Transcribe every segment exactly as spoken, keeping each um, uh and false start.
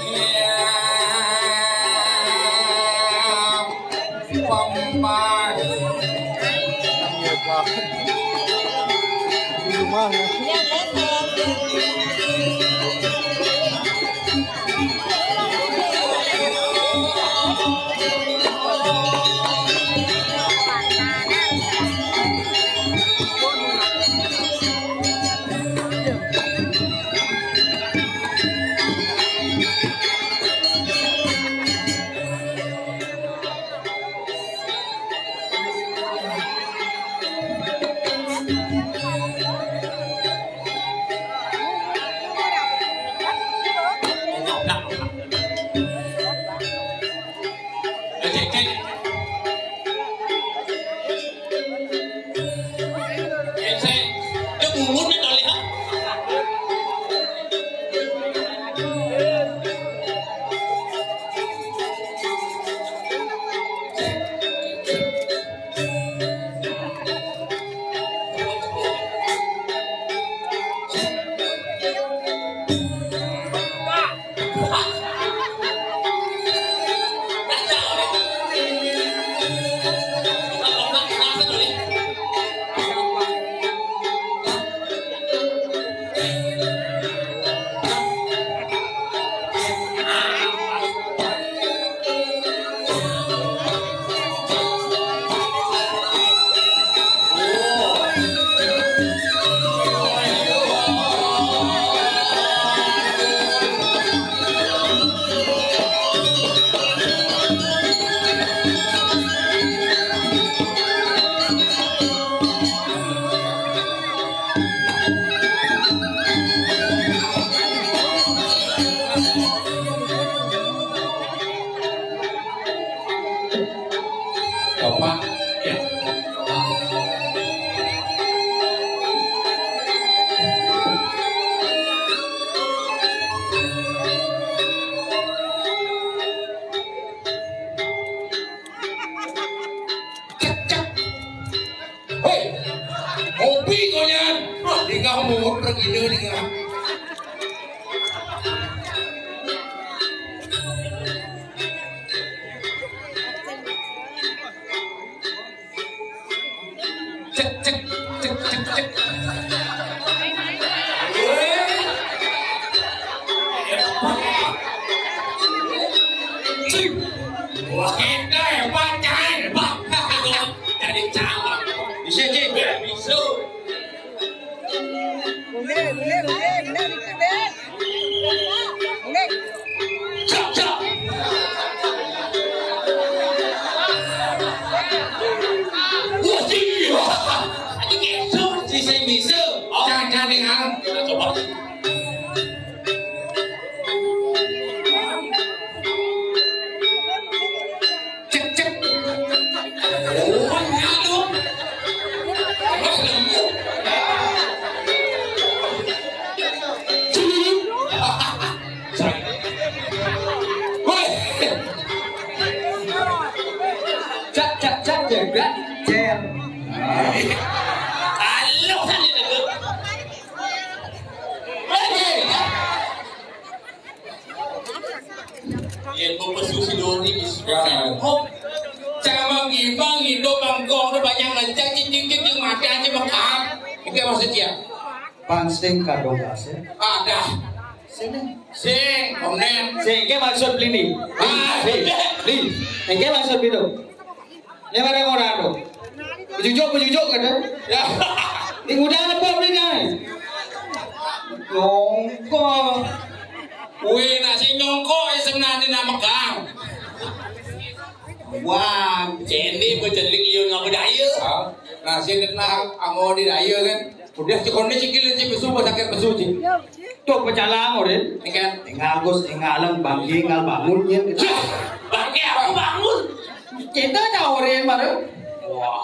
Iya. Pampas. Iya, Pak. Di rumah ya. Bapak, ya. Cek, cek. Hei, ngopi kau nyan. Wah, tinggal umur tergila tinggal. Cek, cek, cek, cek, cek. Cek. Wah, kita hebat, jangan hebat. Jadi calon. Bisa, Cik? Bisa. Boleh, boleh, boleh. Benar itu, Dek. Boleh. Cak, cak. Wah, iya. Ini kayak si saya bisa. Oh, jangan, jangan, jangan. Coba. Cek, cek. Oh, nyatu. Wah, lembut. Woi. Cak, cak, cak, jagat, jer. Halo, tadi dulu. Hei. Yen mau pesu si Doni, ya. Hop. Camang gibang itu bangkong udah banyak ngecek, cing, cing, cing, cing, mati aja bengkak. Oke, maksudnya. Pansing kadong kasih. Ada. Sini. Sing, konden. Sing, ke maksud beli nih. Beli, Ah, beli, iya. Beli. Yang ke maksud beli tuh. Ini mana yang orang tuh? Bejujuk, bejujuk kan tuh? Ya. Di udang apa beli nih? Nyongko. Wih, nasi nyongko ya sebenarnya nama kang. Wah, Cendi bercelik liun nggak berdaya. Ah, nasi nak anggo di daya kan. Udah cekone cikil cik pesu, sakit pesu cik. Tuh pecalang udah. Ini kan tinggal Gus, tinggal bangki, tinggal bangun ya. Bangki aku bangun. Kita tahu Rin baru. Wah.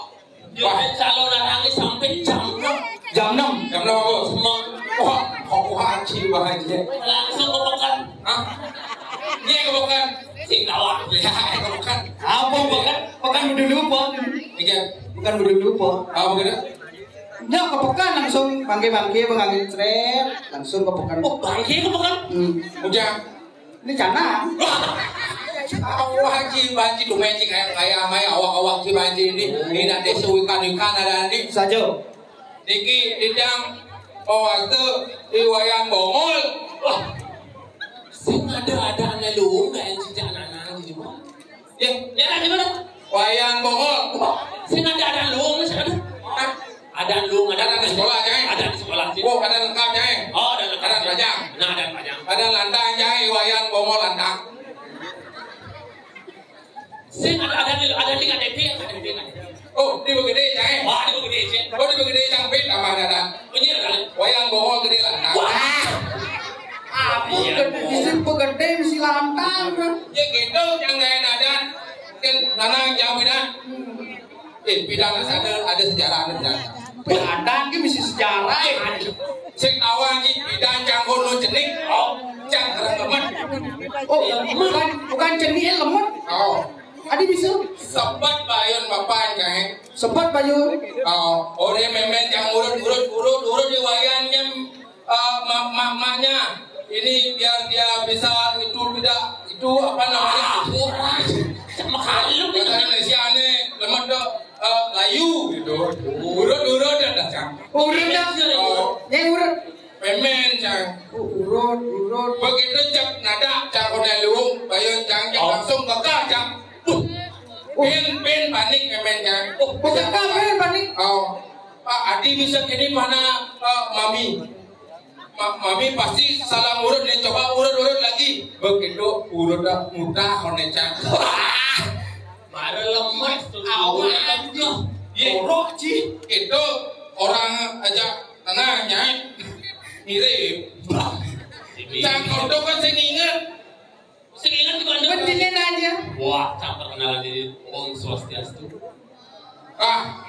Yo, calon larang ini sampai jam enam. Jam enam. Jam enam apa? Semang. Wah, kok wajib aja. Langsung ke pekan. Hah? Iya ke pekan. Sing tawar. Ya, ke pekan. Apa pekan? Pekan udah lupa. Iya. Pekan udah lupa. Apa gitu? Nya ka peken langsung bangké-bangké bengangin cret, langsung ka peken. Oh, bangké ka peken? Hmm. Ujang. Ini canang. Awak ji banci tumén cing ayam ayam mai awak-awak ji banci ini. Ini nak désa wikan-wikan ada andi. Saja. Niki didang pawasta di Wayan Bongol. Wah. Sing ada-ada ané luung dah yang sejak anak-anak di rumah. Ya, ya, di mana? Wayan Bongol. Sing ada-ada luung, sing ada. Hah? Ada luung, ada di sekolah, Cai. Ada di sekolah, Cai. Oh, ada lengkap, Cai. Oh, ada lengkap, ada Cai. Pajang. Nah, ada pajang. Ada lantang, Cai. Wayan Bongol lantang. Sing ada, ada, ada di K T P, ada di K T P. Oh, di Begede, Cai. Wah, di Begede, Cai. Oh, di Begede, Cai. Tambah ada. Punya ada. Wayan Bongol gedé lantang. Wah. Apa gedé? Di sini gedé mesti lantang, kan? Ya gitu, yang lain ada. Kan, nanang jam pidan. Eh, pidan ada, ada sejarah, ada sejarah. Pidan ki mesti sejarah. Eh, sing awal ki pidan cang kono cenik. Oh, cang kereng lemah. Oh, bukan, bukan cenik, lemah. Oh. Adi bisa? Sebat bayun bapak, Cai. Sebat bayun. Oh, oh, dia mémén cang urut, urut, urut, urut di Wayan nyem. Eh, ma- ma- maknya ini biar dia bisa itu tidak itu apa namanya? Ampura. Sama kalu bahasa Indonesia nih lemah dok, eh, layu gitu. Urut-urut ada cang. Urut dah. Oh. Yang urut. Mémén cang. Oh, urut, urut. Begitu cak nada cang kena luung, bayun cang cak langsung gagah cang. Uh. Bin bin panik mémén cang. Oh, bukan kau bin panik. Oh. Pak Adi bisa kini mana, eh, mami? Ma- mami pasti salah urut nih, coba urut-urut lagi. Begitu urut dah mudah koné cang. Mara lemes tuh. Awan tuh. Iya. Orok, Ci. Itu orang aja tenang, Nyai. Mirip. Cang kodok kan sing inget. Sing inget juga ada. Pentingnya nanya. Wah, tak perkenalan diri. Om Swastiastu. Ah,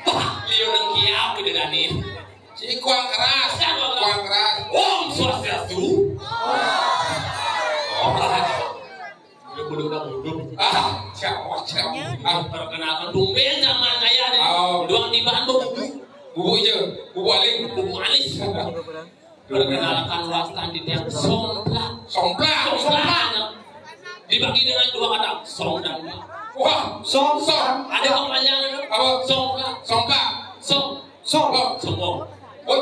liu nang kiap udah dani. Si kuang keras, kuang keras. Om Swastiastu. Oh, udah udah udah. Ah, siapa siapa? Ah, perkenalkan tumben zaman saya nih. Oh. Doang di bahan bubuk. Bubuk aja, bubuk aling, bubuk alis. Perkenalkan, wastan di tiang somplak. Somplak. Somplak. Dibagi dengan dua kata, som dan plak. Wah, som, som. Ada kepanjangan. Apa? Somplak. Somplak. Som. Som. Sombong. Woi.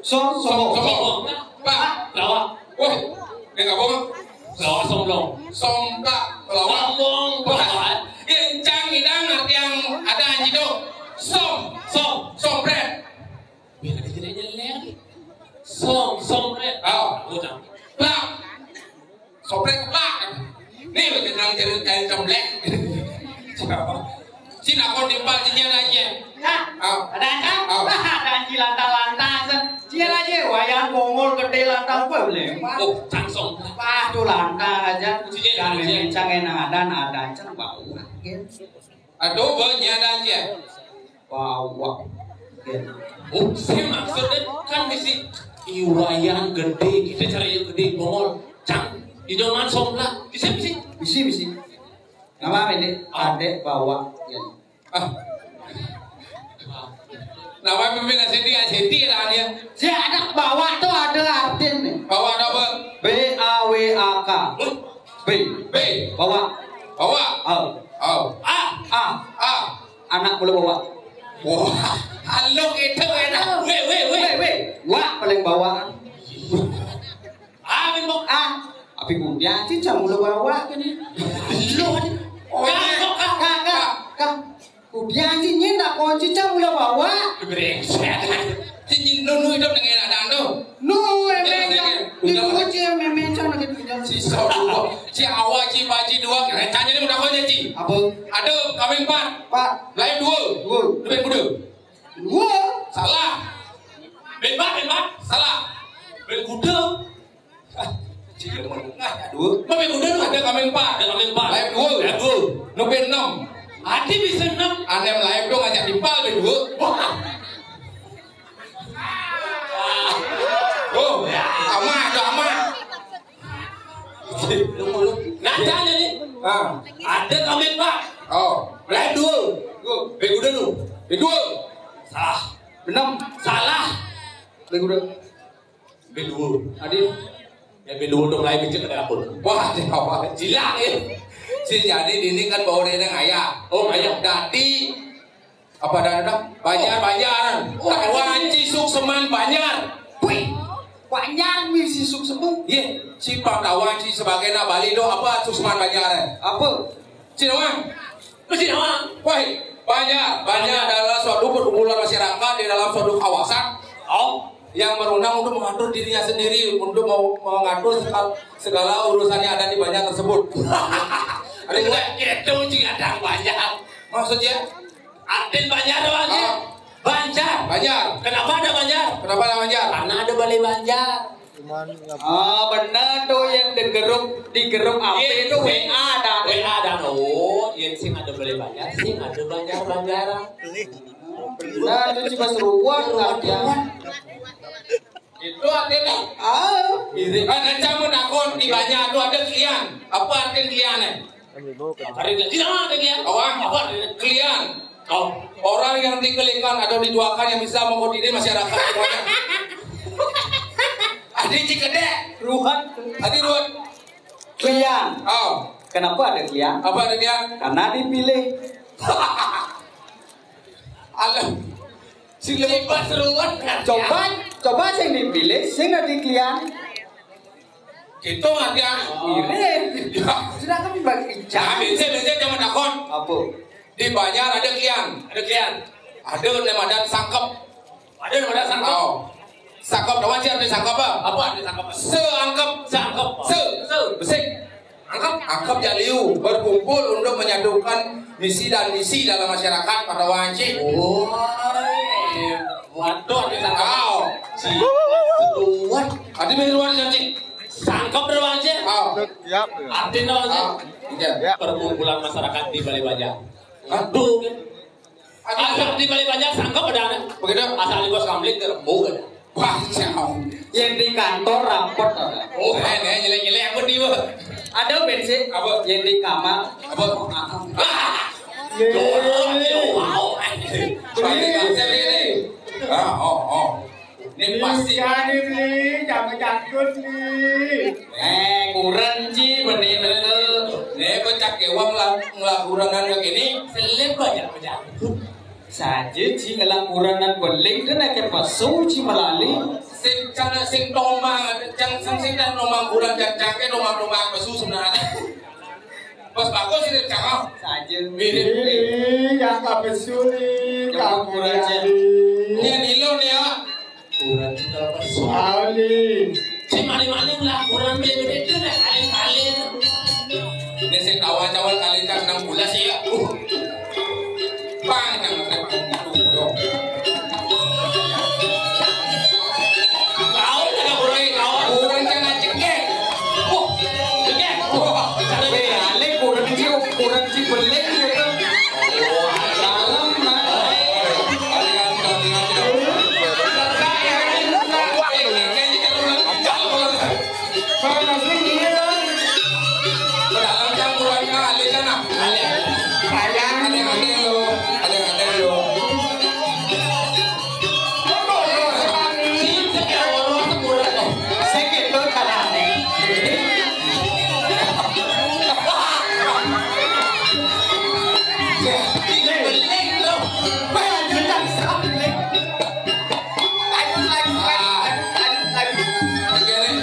Som, som, som. Sombong. Plak. Pelawak. Woi. Dia nggak bohong. Pelawak sombong. Somplak. Pelawak. Sombong. Pelawak. Kencang idang arti yang ada anjito. Som. Som. Sompret. Biar ada jereknya lagi. Som, sompret. Oh. Udah. Plak. Sompret plak. Nih, bagi nang jadi kain cemplek. Cina kau timpal cinya aja. Nah, oh. Ada aja? Oh. Ada aja lantang-lantang. Cinya aja, Wayan Bongol gedé lantang gue boleh. Oh, langsung. Wah, tuh lantang aja. Cinya aja. Cang enak ada, ada cang bau. Aduh, banyak aja. Bawak. Oh, saya maksudnya kan misi Iwayan gedé, kita cari yang gedé Bongol. Cang, idoman somplak. Bisa, bisa. Bisi, bisi. Nama ini? Adek bawak. Ya. Ah. Nama pemimpin Siti, Siti lah dia. Si anak bawak tuh ada artinya. Bawak apa? B A W A K. Huh? B. B. Bawak. Bawak. Au. Au. A. A. A. Anak mula bawak. Wah, alok itu enak. Weh, weh, weh. Weh, weh. Wak paling bawak. A, memang A. Api kudian cicang mula bawak kan. Alok. Oh, kak, kak, kak, kak. Kudian cicing nak kunci cang mula bawak. Brengsek. Cicing nunu hidup dengan anak tu. Nu, emang. Di buku cie, memang cang lagi tinggal. Si Sawa, si Awa, si Baji dua, rencana ni mudah kau janji. Apa? Ada kami empat. Empat. Lain dua. Dua. Lebih muda. Dua. Salah. Bebas, bebas. Salah. Berkuda. Ah, cik, dua. Lebih muda tu. Ada kami empat. Ada kami empat. Lain dua. Lain dua. Lebih enam. Hati bisa enam. Anem lain tu ngajak timpal lebih dua. Wah. Oh, amat tu amat. Nah, tanya ni. Ha. Ada kami empat. Oh. Lain dua. Dua. Bego dulu. Bego. Salah. Bener. Salah. Lagi udah. B dua. Tadi. Ya, B dua dong, lain, becek ada akun. Wah, jawab. Jilang ya. Si jadi ini kan bawa dia yang ayah. Oh, ayah. Dadi. Apa ada, ada? Banjar, Banjar. Oh, Tawanci, Sukseman, Banjar. Wih, Banjar misi Sukseman. Iya, si Pak Tawanci sebagai nak Bali do apa Sukseman, Banjar? Apa? Cina Wang. Cina Wang. Wah, Banjar, Banjar adalah suatu perkumpulan masyarakat di dalam suatu kawasan. Oh, yang berwenang untuk mengatur dirinya sendiri, untuk mau mengatur segala, segala urusannya ada di Banjar tersebut. Ada juga gitu, cing, ada Banjar. Maksudnya? Artin Banjar apa, Cing? Ah. Banjar. Banjar. Kenapa ada Banjar? Kenapa ada Banjar? Karena ada Balai Banjar. Cuman nggak. Ah, benar tuh, yang di grup, di grup apa itu, W A dan W A dan, oh, yang sing ada Balai Banjar, sing ada Banjar-Banjaran. Benar tuh, cuma seruan nggak dia. Itu artinya. Ah. Ini kan, Encang menakon di Banjar tuh ada kelian. Apa artinya kelian, eh? Artinya kelian, apa artinya kelian? Oh, orang yang dikelikan atau diduakan yang bisa mengkoordinir masyarakat semuanya. Ada Cikedek. Ruhan. Ada Ruhan. Kelian. Oh. Kenapa ada kelian? Apa ada kelian? Karena dipilih. Alah. Si lepas ruwet kan. Coba, coba sing dipilih, sing ada kelian. Gitu, Mas, ya. Mirip. Ya. Sudah kan bagi Ica. Nah, biasa, biasa jangan takon. Apa? Di Banjar ada kelian. Ada kelian. Ada nama dan sangkep. Ada nama dan sangkep. Oh. Sangkep, kawan, siapa sangkep apa? Apa ada sangkep? Seangkep. Seangkep. Se. Se. Besik. Angkep, angkep jak liu, berkumpul untuk menyatukan misi dan misi dalam masyarakat pada wanci. Oh, iya. Waduh, ada sangkep. Aw. Si, setuan. Ada miruan janji. Sangkep dari wanci. Aw. Yap. Artinya wanci. Aw. Iya. Perkumpulan masyarakat di Balai Banjar. Aduh. Asal di Balai Banjar sangkep ada, begitu. Asal di bos kamling terembu ada. Wah, jauh. Yang di kantor rapet ada. Oh, eh, eh, nyelek-nyelek apa dia? Ada bensin. Apa? Yang di kamar. Apa? Ah! Dorong dia, wow. Ini, ini, ini. Ah, oh, oh. Ini pasti. Jadi, jangan jangkut nih. Eh, kurang ji, benih betul. Nih, pecah kewang lah, ngelakuran begini. Selip banyak pecah. Saja ji ngelang kuranan beling dan ake pasu ji melali. Sing cara sing tomang, cang sing sing dah nomang kuran cang cang ke nomang nomang pasu sebenarnya. Pas bagus ini cakap. Saja. Mirip. Ini yang tak besu nih, yang kurang ji. Ini Nilo nih ya. Kurang juga pas. Pauli. Si maling-maling lah, kurang gede-gede itu lah, kaling-kaling. Ini si kawan-kawan kaling kan enam bulan sih ya. Uh. Bang, jangan saya bangun dulu, yo. Kau jangan kurang, kau. Kurang jangan cekek. Uh, cekek. Uh, cara. Weh, alik kurang ji, kurang ji beling gitu. Lanjut lagi, lanjut, lanjut, lanjut, lanjut. Oke, nih.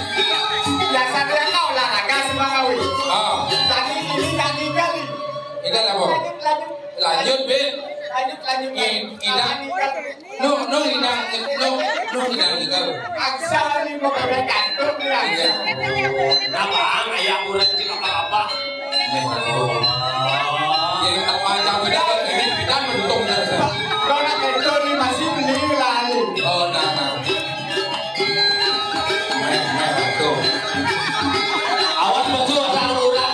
Biasa dia kau olahraga semua kau. Ah. Tadi ini tadi kali. Ini kan apa? Lanjut, lanjut. Lanjut, Bin. Lanjut, lanjut, lanjut. Idang. Lanjut, lanjut. No, no, idang. No, no, idang, idang. Aksa ini mau bebek kantor dia. Iya. Apa? Ayah kurang cik apa-apa. Jadi apa macam beda ini kita mentung saja. Kau nak kencur ni masih beli lari. Oh, nah, nah. Nah, nah, tuh. Awas betul asal urat.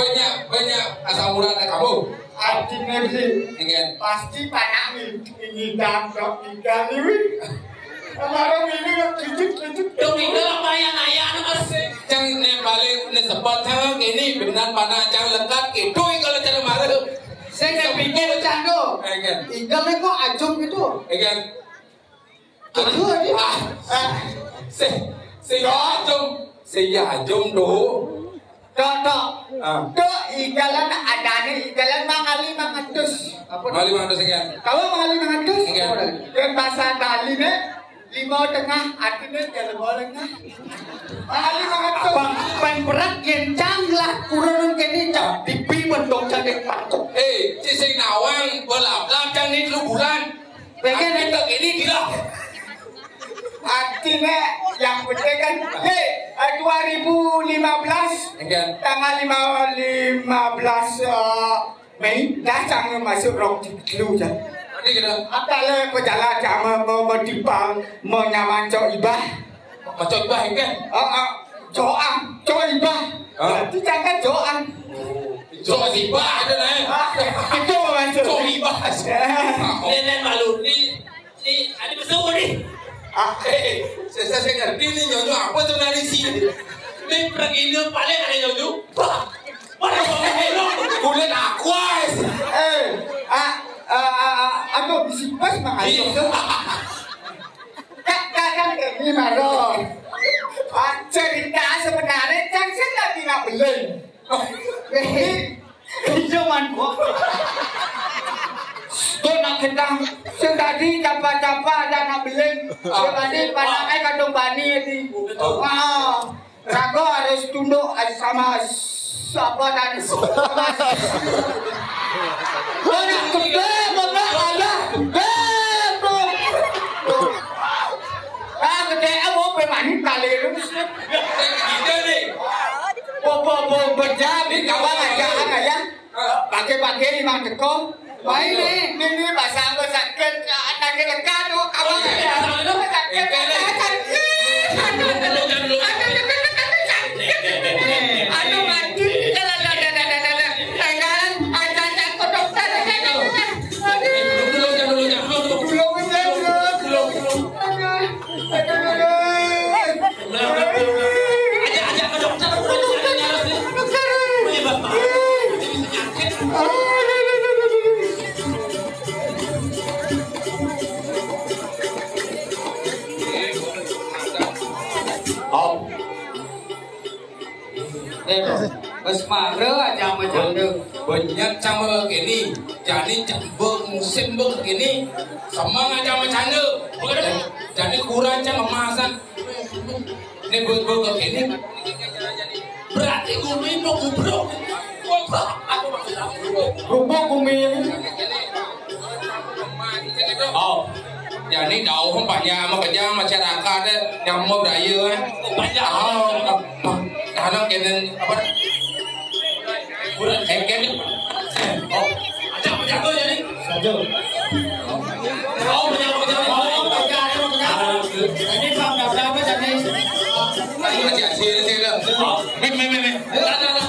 Banyak, banyak asam urat kamu. Artinya sih, Inggih. Pasti panak nih, ini dangdok tiga nih. Kemarin ini yang kejut-kejut. Dok, ini apa yang ayah, Mas? Cang ne balik ne sepot cang ini benar panak cang lekat gitu kalau cara malu. Saya nggak pikir cang tuh. Inggih. Ikan kok acung gitu. Inggih. Aduh, aduh. Ah, ah. Si, si Ajum, si Ajum tuh. Tok, tok. Ah. Tok, igalan adane, igalan mangali mangatus. Apa? Mangali mangatus, inggih. Kamu mangali mangatus? Inggih. Dan bahasa Bali ne, lima tengah, artinya jalan boleh, nah. Mangali mangatus. Bang, paling berat yen cang lah, kurang kene cang, pipi mendong cang dek patuk. Eh, cik sing nawang, belap-lap cang ni telu bulan. Pengen itu ini gila. Artinya yang penting kan, hei, eh, dua ribu lima belas, Enggak. Tanggal lima, lima belas, eh, Mei, dah jangan masuk rong di dulu ya. Nanti kita. Apa le pejalan sama mau mau dipang, mau nyaman cok ibah. Macam bah, kan? Ah, ah. Joang, Joibah. Hah? Berarti jangan Joang. Joibah ada, nah. Ah, itu maksud. Joibah. Nenek malu ni, ni ada besar ni. Ah, eh, saya, saya ngerti ni nyonya apa tu nari si. Ni pergi ni paling ada nyonya. Bah. Mana kau ni? Kulit aquas. Eh, ah, ah, ah, ah, aku bisi pas mah. Iya. Kak, kak, kan ini maro. Ah, cerita sebenarnya kan saya tadi nak beling. Iya man kok. Tuh nak ketang. Saya tadi capa-capa ada nak beling. Saya tadi panaknya kadung bani di. Ah. Raga harus tunduk sama siapa dan sama. Anak gede, mana anak gede, bro. Ah, gede, eh, mau pemain kali lu. Kita nih. Bobo, bobo, berjalan, kawan aja, ya. Pakai-pakai lima teko. Baik, nih. Ini, ini bahasa aku sakit, anak lekat tuh, kawan. Sakit, sakit, sakit. Aduh, aduh, aduh, aduh, aduh, aduh, mati. Aduh, aduh, aduh, aduh, aduh. Ayo, ayo, ayo, ke dokter, ayo, ayo, ayo. Aduh. Dulu, dulu, dulu, dulu, dulu. Dulu, dulu, dulu. Aduh. Aduh, aduh, aduh. Ajak, ajak ke dokter. Ke dokter. Ke dokter. Ini, Bapak. Ini penyakit. Om. Eh, wis mare aja sama janda. Banyak sama kene. Jani cak beng musim beng kene. Semang aja sama janda. Jani kurang cak emasan. Ini beng beng kene. Berarti gumi mau gubruk. Wah, aku maksud aku. Rupuk gumi. Oh, jadi dauh banyak sama kerja masyarakat, eh, yang mau beraya, eh. Banyak. Oh, apa? Karena kene apa? Kurang. Eh, kene. Oh, ada apa jago jadi? Satu. Oh, banyak apa jago? Oh, banyak apa jago? Ini Bang, ada apa jadi? Ayo, aja, sini, sini. Oh, mim, mim, mim, mim. Ada, ada, ada.